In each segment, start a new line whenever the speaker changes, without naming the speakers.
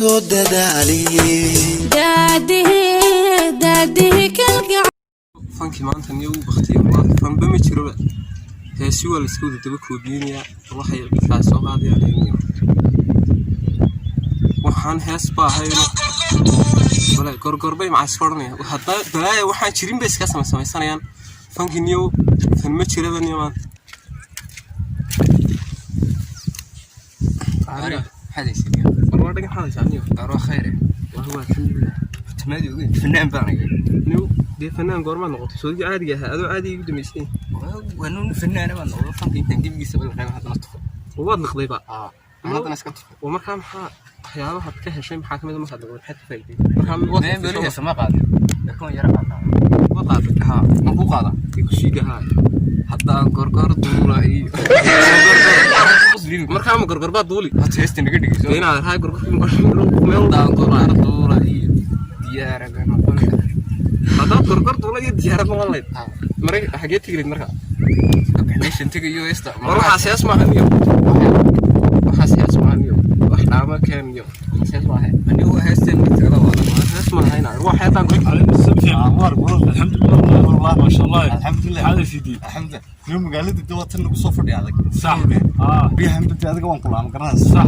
Soo dadaaliye.
Daadihi daadihi kalgacal.
Fankii maanta niyo u baktiyay, wallahi fanba ma jiroba. Heesi waa la iska wada daba koobiyeynayaa, waxay kaa soo qaadayaan niyo. Waxaan hees ba ahayno wala gorgorbay macaa iska odhanaya hadda balaaya waxaan jirin bay iska samaysanayaan. Fankii niyo fan ma jiraba niyo maanta. War waa dhagan xadaysaa niyo. Wallahi waa alxamdulilah.
Fanaan baan ahay.
Niyo dee fanaan goormaad noqotay? Soodigi caadiga ahaa adoo caadiga igu dambeysay.
Waanun fanaana baan noqdo, fanka intaan gebigiisa bal reeba haddana tufo.
Waad noqdayba.
Aan haddana iska tufo.
Oo markaa maxaa waxyaabaha ka heshay? Maxaa kamid ah markaad noqday? Maxaad ka faa'iiday markaa waad
Meen
tufay?
weli heesa ma qaadin, laakiin waan yara qaadaa.
Waad qaaday?
Haa, ma ku qaadaa?
Dee ku sii dahaa.
Haddaan gorgor duula iyo
Markaa ma gorgor baad duuli?
Horta heesta naga dhegeyso.
Dee inaad rahay gorgorkii meel
Haddaan gorgor duula iyo diyaaraga noqon.
Haddaad gorgor duula iyo diyaarad noqon lahayd, maray xagee tegi lahayd markaa?
Meeshan tegayo heesta.
War waxaas hees maaha niyo, waxaas hees maaha niyo, wax dhaama keen niyo, waxaas hees maaha.
Anigu heesteen mid waa
Hees maaha inaad wax heestaan ku
الحمد لله
والله.
ما شاء الله.
الحمد لله.
هذا سيدي.
الحمد لله. Niyo magaalada dee waa tan nagu soo fadhiya adag.
صح اه.
Biyahan badda adiga waan kulaa, ma garanaysa?
صح.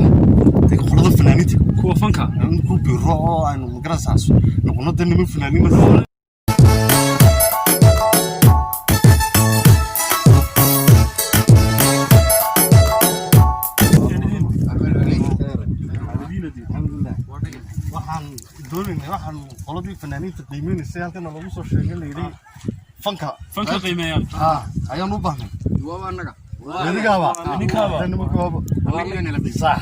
Dee qolada fanaaniinta
kuwa fanka
aan ku biro oo aynu, ma garanaysaa, noqono dee niman fanaaniin. Alxamdulilah. Waxaan doonaynaa, waxaan qoladii fanaaniinta qiimeynaysay halkana lagu soo sheegay, la yidhi fanka
fanka qiimeeyaan.
Ha, ayaan u baahnay.
Waaba annaga.
Adigaaba.
Ninkaaba.
Dee nimanka waaba sax.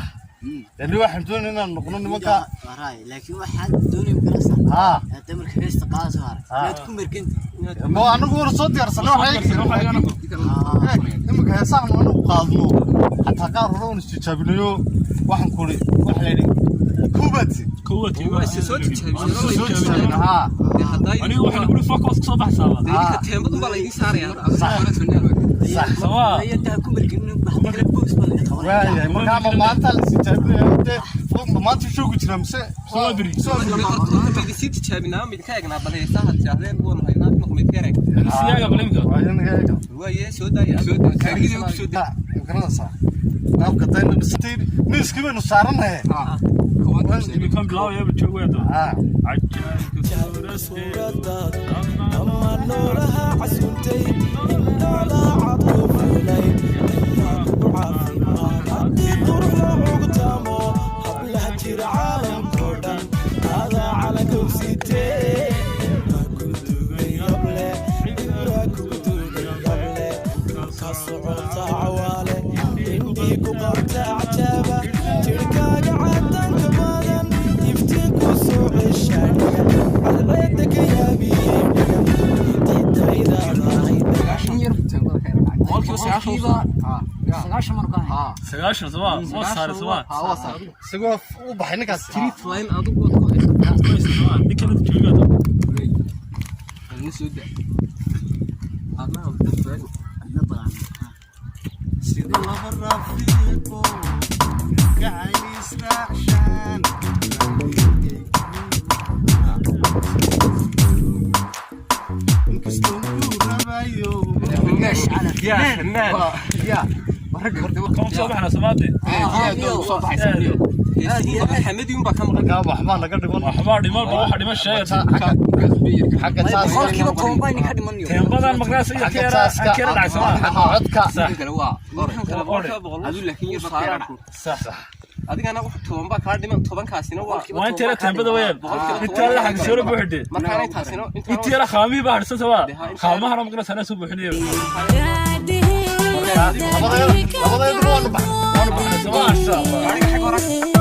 Dee waxaan doonaynaa inaan noqono nimanka.
Waraay, laakiin waxaad doonay magarasa hadda marka heesta qaada soo haray inaad ku merganta.
Ma anagu war soo diyaarsanay waxay iminka heesahan anagu qaadno, xataa qaar hore oon istijaabinayo. Waxaan kuri waxa la yidhi kubaati.
kuwa
Waa isa soo tijaabisay?
Soo tijaabinay, haa.
Dee haddaa
aniga waxaan guri focus soo baxsaaba.
Dee idinka teembadun baa laydin saaraya hadda.
Sawa.
Ayada ku merganin, wax kale boos baa laga qabanaya.
Waayahay, marka ama maanta la istijaabinaya dee ma maanta shoogu jira mise
Soo biri.
Soo biri.
Horta ma idin sii tijaabinaa, ma idinka eegnaa? Bal heesaha tidhaahdeen waanu haynaa imika, ma idinka eeg?
Siyaaga balimka.
Waayo naga eega.
Waaye soo daaya, soo daaya, ku soo daaya.
Ma garanaysaa qaabka dayna dhisatay miiskii baynu saaranahay.
Iminkan bilaabaya joog weeda.
Haa.
Cajaa'ibka
Suuradaada dhammaan noolaha casuuntay, indhoolaa cad fuulay, inaa kugu caafimaad haddii qurux loogu taamo. Hablaha jira caalamkoo dhan adaa calankow sitee, inaa kugu duugay yable, inaa kugu duugay yable. Ka socota cawaale, indhii ku qabta cajaaba, jirkaaga cadanka badan iftiin ku soo ceshaadhiga, cadceedda ka yaabiyey dhiga intidaydaadahay.
90%.
90 mar ka ahay.
90 sawa waa saare sawa.
Isagoo u baxay ninkaas.
Street line adigu waad ku haysataa.
Ninkan joogaada.
Adna soo daa. Adna aan
Adna badan.
Sida laba rafiiqo gacayl israacshaan, inkastoo kuu rabayo.
Yaa fanaan.
Kan soo baxna samaade.
Xamadi un baa ka maqan.
Markaa waxbaa naga dhiman.
Waxbaa dhiman, bal waxa dhiman sheegay.
Xagga taaska.
10% baa idinka dhimanayo.
Teembadan maqnaas iyo
Xagga
keera
taaska.
keera dhacay sama.
Xagga codka.
Waxaan kale 100%
Aduu laakiin yar baad ka
Sax.
Adigana wax 10 baa kaa dhiman, 10-kaasina waa
Waa inteera teembada weeyaan. Inta la xag soo buuxde.
Markaana intaasina
Intii la khaamii baa harsan sama. Khaamahana maqnaas ana soo buuxinayo.
Daadihi
Labadeedu waanu baxnay.
Waanu baxnay sama.
Gaariga xag hore.